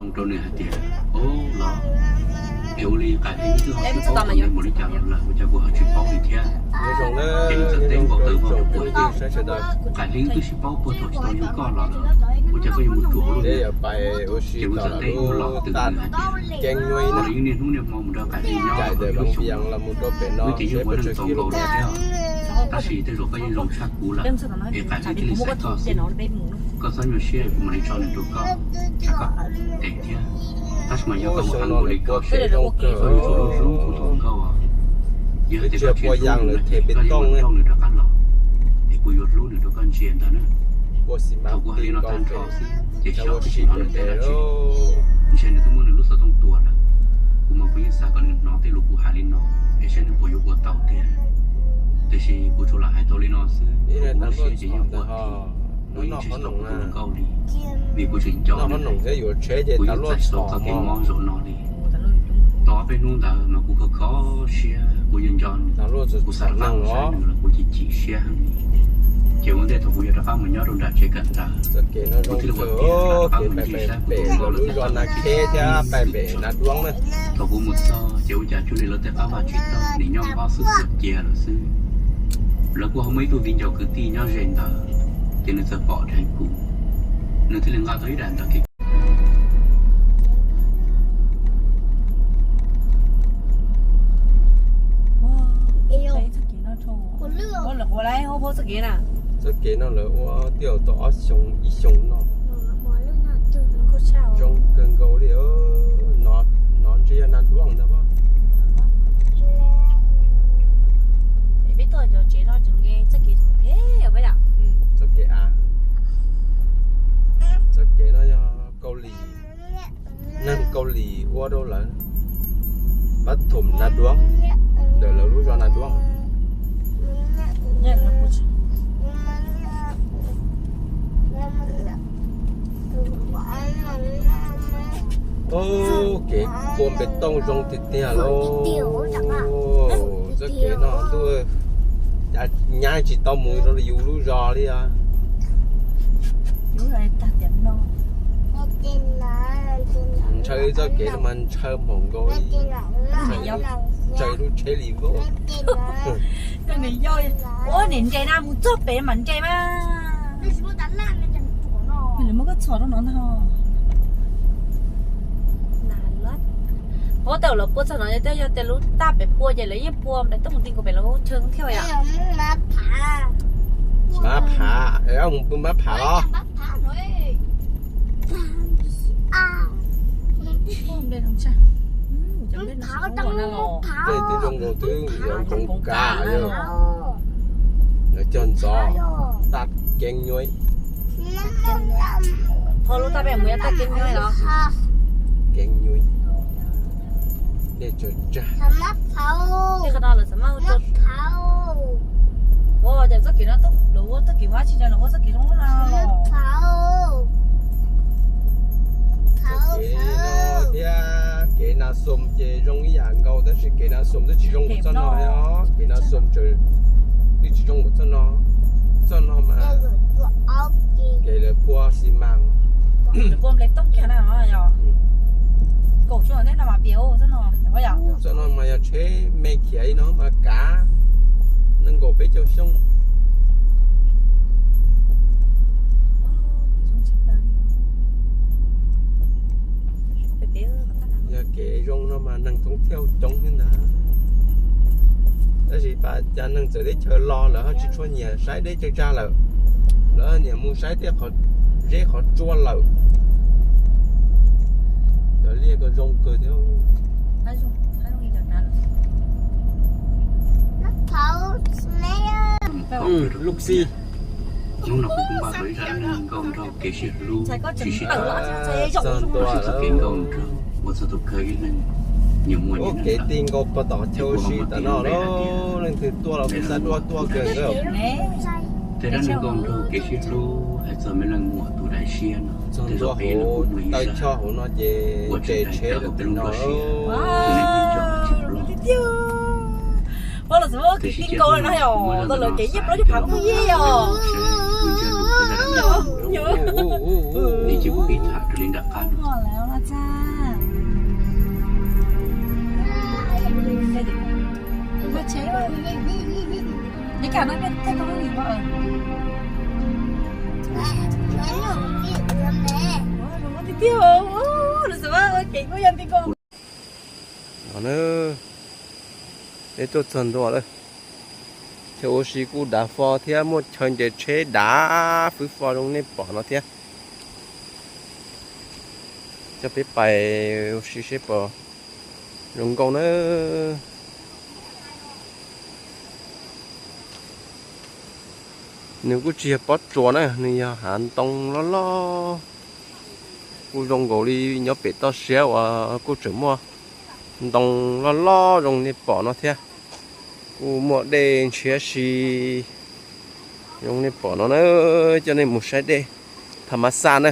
Rau nws hais tias, o, los, es ua li Qaim Hli twb ho sib paub tau ntev npaum li cas lawm, ua cas kuv ho tsis paub li thiab? Ces nws txawm teb npau taws vog rau kuv hais tias, Qaim Hli twb sib paub puag thaum tsis tau yug koj los lawm, ua cas koj yuav mus ruam ua luaj li? Ces kuv txawm teb ua los twb nws hais tias, kuv los yeej niaj hnub niaj hmo mus nrog Qaim Hli nyob ib lub xyoo, wb ces yeej ua neej txaus nkaus lawm thiab, tab sis tej zaum koj yeej zoo tshaj kuv lawm, es Qaim Hli thiaj li xaiv koj xwb. Koj txhob nyuaj siab, kuv mam li tso nws rau koj, tsam koj tes thiab. Tab sis mas yog koj mus hais nkaus li koj, koj yuav tsum hlub hlub kuv tus hluas nkauj. Yog tias koj tsis hlub nws, koj yuav mus nrauj nws rov qab los, es kuv yuav hlub nws rau koj ntsia ntag na. Thaum kuv hais li no tag nrho xwb ces xyov twb tsis hnov nws tej dab tsi. Ntshe nws twb muab nws lub xov tooj tua lawm. Kuv mas kuv yeej xav kom nws hnov tej lus kuv hais li no, es saib nws puas yuav ua tau tiag. Tiam sis kuv tsuas lam hais tau li no xwb, kuv lub siab ces yeej quaj thiab. Kuv yeej tsis tau kuv tus hluas nkauj li, vim kuv tseem nco nws, kuv yeej txais xaus txoj kev mob zaum no li. Tau ob peb hnub ntawd mas kuv kho kho siab, kuv nco nco nws, kuv xav rov qab mus saib nws los kuv chim chim siab heev li. Ces ua ntej thaum kuv yuav rov qab mus nyob rau nram tsev kawm ntawv, kuv thiaj li ua tiag rov qab mus ncig saib kuv tus hluas nkauj los txog tau nram tsev kawm ntawv. Thaum kuv mus txog ces ua cas cuag li lawv tej qab vaj tsis tau, nim nyob npab xwb xuas cia lawm xwb. Lawv kuj ho muaj ib tug viv ncaus kwv tij nyob ze ntawd, ces nws txawm pom dheev kuv, nws thiaj li nqa tau ib daim ntawv kev Txoj kev no lawv ua twb tau ob xyoo ib xyoo no. Zoo kawg nkaus li. No ntshe yog nas duab ntag. Txoj kev av, txoj kev no yog Kaus Lim, neeg Kaus Lim ua rau lawv, pab thum nas duab, ntawm lawv lub zos nas duab. Kev pua npe tooj zoo tiag tiag lauj. Txoj kev no ntuj, nyab tsis tau mus rau yus lub zos li os. Ntshaw txoj kev no mas ntshaw hmoov nkaus li, ntshaw lub tsheb li vauj. Ua niam nres na, mus txog pem mam nres mas. Lawv muab koj txhom rau no ntag. Puab tau lawv pua txog no, tej yog tias lub taj pem pua ces lawv yeej pua npe tooj mus ti nkaus pem lub chaw thiab yom. Mab Phav, mab phav los. Tej twb zoo nkaus twb yuav nkoos kav yog lawv cog ntxov taj keeb nyuaj. Phau lub taj peb mus yog taj keeb nyuaj los? Keeb nyuaj. Dej tsawg tsag. Tej qhov no lawv xav mas ua rau ua cas txoj kev no lawv ua txoj kev ua tsis zoo, lawv ua txoj kev zoo no. Kev no thiab kev Nas Xum ces zoo ib yam nkaus tab sis kev Nas Xum twb tsis zoo npaum txoj no os. Kev Nas Xum twb tsis zoo npaum txoj no. Txoj no mas kev lawv pua xi mas. Lawv pua npe tooj kiag na yog. Kaum xyoo teb no mas piav txoj no. Txoj no mas yog tsheb me khiav li no mas kav nees nkaum peb caug xyoo. Yog kev zoo no mas neeg thoob thiaj coob li ntag. Tab sis pab cov neeg txawv teb chaws los lawv ho tsis tshua nyiam saib deb tsawg tsag lawm. Lawv nyiam mus saib tej qhov zeb qhov tsua lawm. Cov liaj ko zoo kawg thiab. Lub xi. Hnub no kuv kuj npaj tau ib zaj dab neeg nkauj nraug kev sib hlub tsis sib tau, txog ntua lawm. Kev nkauj nraug ua txog tus kawg ib leeg, nyias muaj nyias neej lawm. Ces kuv ho muab tib lub npe hais tias leej twg tuaj los kuv xav dua tuaj kawg nkaus. Tej dab neeg nkauj nraug kev sib hlub hais txog me leej muam tus daim siab no, tej zaum peb ib leeg kuj muaj ib zaj uas tseem hais tau hauv peb lub nruab siab. Tus neeg peb cov tsis ploj. Tiam sis cia kuv muab zaj ntawm no xa rau nej sawv daws tau mloog saib kuv ntsaj lus thiab zaj dab neeg no rau, es cia kuv pib tham rau No na, peb tuaj txog ntua lawm. Chaw ua si kuj dav fo thiab, muaj chaw nce tsheb dav fwv fo zoo nej pom no thiab. Coj peb pais ua si seb puas zoo nkauj na. Nws kuj tsis yog pob tsuas na, nws yog hav ntoo loj loj. Kuj zoo nkaus li nyob pem toj siab uas kuj tseem muaj ntoo loj loj zoo nej pom no thiab. Kuj muaj dej ntshiab si zoo nej pom no na. Coj nej mus saib dej tham mas xaj na.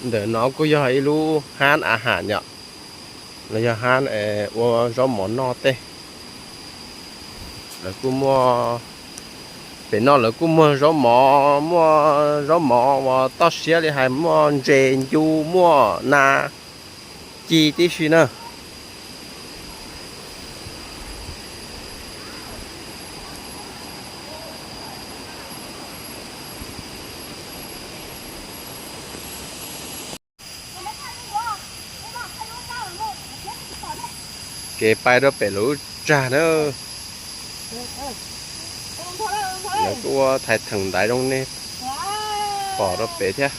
Ntawm no kuj yog ib lub hab a has yom, los yog hab ua zaub mov noj tej. Lawv kuj muaj, pem no lawv kuj muag zaub mov, muaj zaub mov uas toj siab li hais, muaj ntses ncu, muaj nas ci tib si na. Kev pais rau pem lub tsag na. Lawv kuj ua thaiv theem ntaiv zoo nej pom rau pem thiab.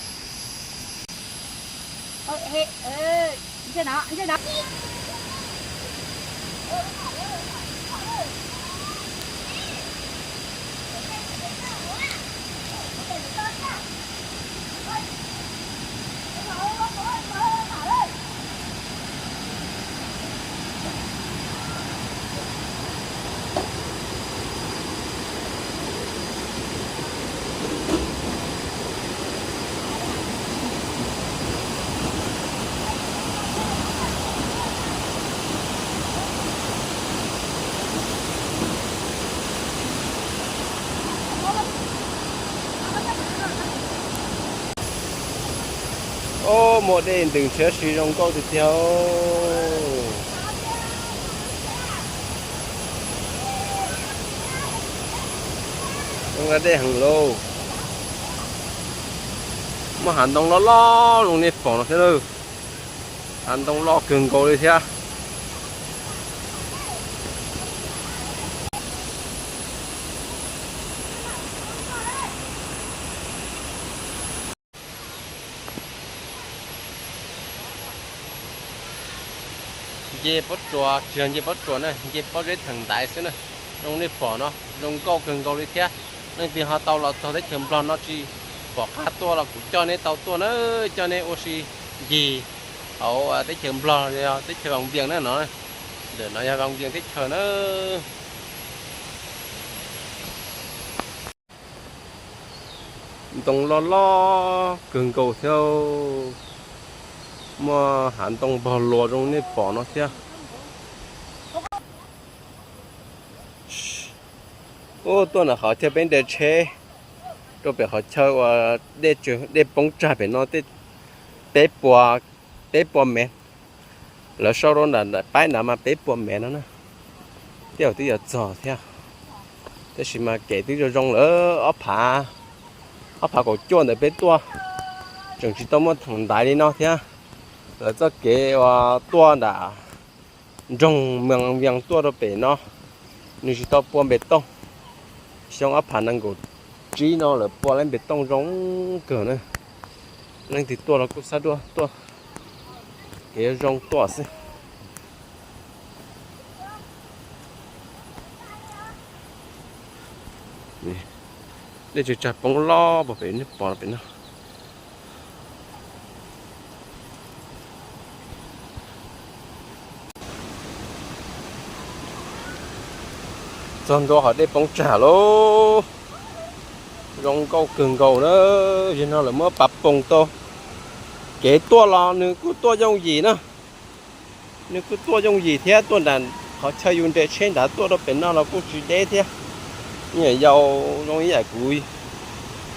Ob, muaj dej ntws ntshiab si zoo nkauj tiag tiag. Zoo dej heev lauj. Muaj hav ntoo loj loj zoo nej pom no thiab lawm. Hav ntoo loj kawg nkaus li thiab. Nce pob tsuas, tsis yog nce pob tsuas na, nce pob zeb theem ntaiv xwb na. Zoo nej pom no, zoo nkauj kawg nkaus li thiab. Leej twg ho tau los txog teb chaws Nplog no tsis pom qab tuaj los kuv coj neb tau tuaj na, coj neb ua si ncig hauv teb chaws Nplog, teb chaws Vaj Vias na no. Ntawm no yog Vaj Vias teb chaws na. Ntoo loj loj kawg nkaus thiab. Muaj hav ntoo npog luas zoo nej pom no thiab. Ub, tuaj ntawm qhov chaw peb nres tsheb rau pem qhov chaw uas dej poob tsag pem no tej peb puas, peb puas mev. Lawv sau rau nram paib nrad mas peb puas mev no na. Tej zaum twb yuav txog thiab, tab sis mas kev twb zoo zoo lawm ob phav, ob phav kaum cuaj ntawd peb tuaj, tseem tsis tau muaj theem ntaiv li no thiab. Lawv txoj kev uas tuaj nram nroog Vaj Vias tuaj rau pem no, nws tsis tau pua npes tooj. Xyoo ob phav nees nkaum tsib no lawv pua lawm npes tooj zoo kawg na. Leej twg tuaj los kuj xav tuaj, kev zoo tuaj xwb. Dej tsag poob loj pem, nej pom pem no. Txog ntua qhov dej poob tsag lauj. Zoo nkauj kawg nkaus na. Zaum no lawv muab pav poos tau. Kev tuaj los nws kuj tuaj yooj yim na. Nws kuj tuaj yooj yim thiab, tuaj nram qhov chaw yus nres tsheb nrad tuaj rau pem no los kuj tsis deb thiab. Ib yam yau zoo ib yam kuv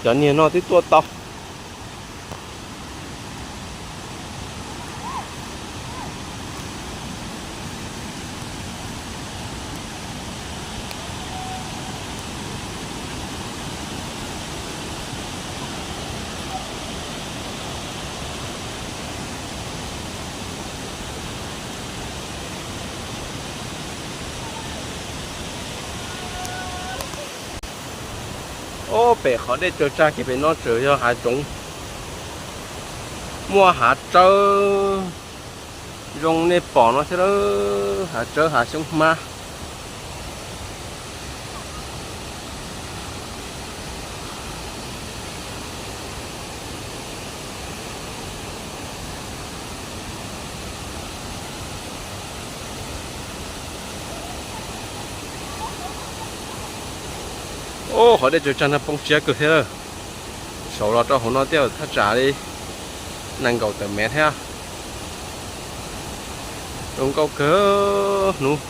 cov niag no twb tuaj tau. Ob pem qhov dej tsaws tsag kiag pem no tseem yog hav zoov, muaj hav tsawb zoo nej pom no thiab lawm, hav tsawb hav xyoob hmab. Ub, qhov dej tsaws tsag no poob siab kawg thiab lawm. Saud los rau hauv no thiaj thaj tsam li nees nkaum tawm mev thiab. Zoo nkauj kawg, hnub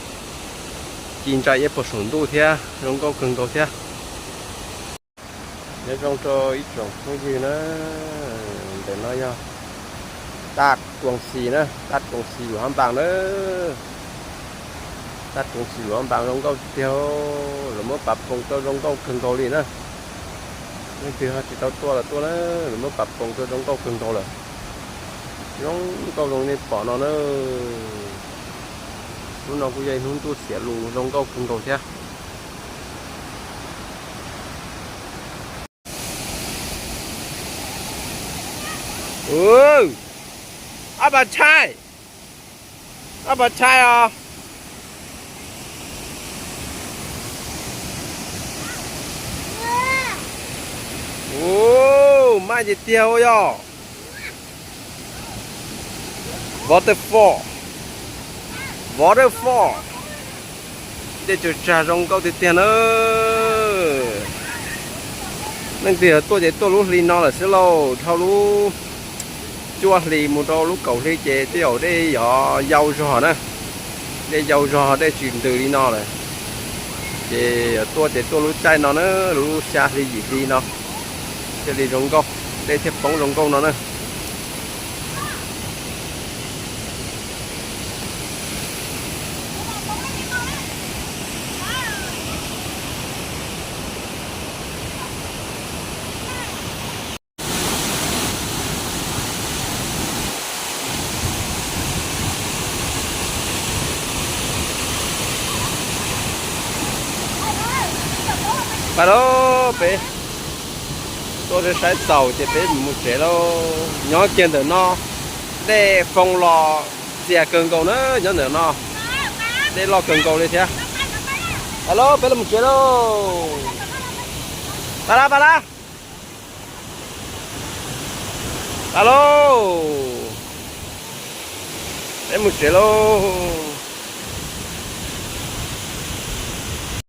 ci ntsa iab puag saum ntuj thiab, zoo nkauj kawg nkaus thiab. Nyob zoo rau ib tsoom phooj ywg na, ntawm no yog Taj Kuang Xi na, Taj Kuang Xi Luam Hab Npas na. Taj Kuang Xi Luam Hab Npas zoo nkauj tiag tiag, lawv muab pav poos tau zoo nkauj kawg nkaus li na. Leej twg ho tsis tau tuaj los tuaj na, lawv muab pav poos tau zoo nkauj kawg nkaus lawm. Zoo nkauj zoo nej pom no na. Hnub no kuj yog ib hnub ntuj xiam lus zoo nkauj kawg nkaus thiab. Ab pas tshai, ab pas tshai os. Ub, maj ces tiag ua yog. Waterfall, waterfall. Dej tsaws tsag zoo nkauj tiag tiag na. Leej twg yog tuaj ces tuaj lub hli no lawm xwb lauj, dhau lub cuaj hli mus rau lub kaum hli ces tej zaum dej yog yau zog na. Dej yau zog, dej tsis ntws li no lawm. Ces yog tuaj ces tuaj lub caij no na, lub xya hli yim hli no thiaj li zoo nkauj, dej thiaj poob zoo nkauj no na. Pas lauj, peb tuaj saib txaus ces peb mus tsev lauj. Nyob kiag ntawm no, dej foo los txias kawg nkaus na, nyob ntawm no dej loj kawg nkaus li thiab. Pas lauj, peb los mus tsev lauj. Pas las, pas las. Pas lauj, peb mus tsev lauj.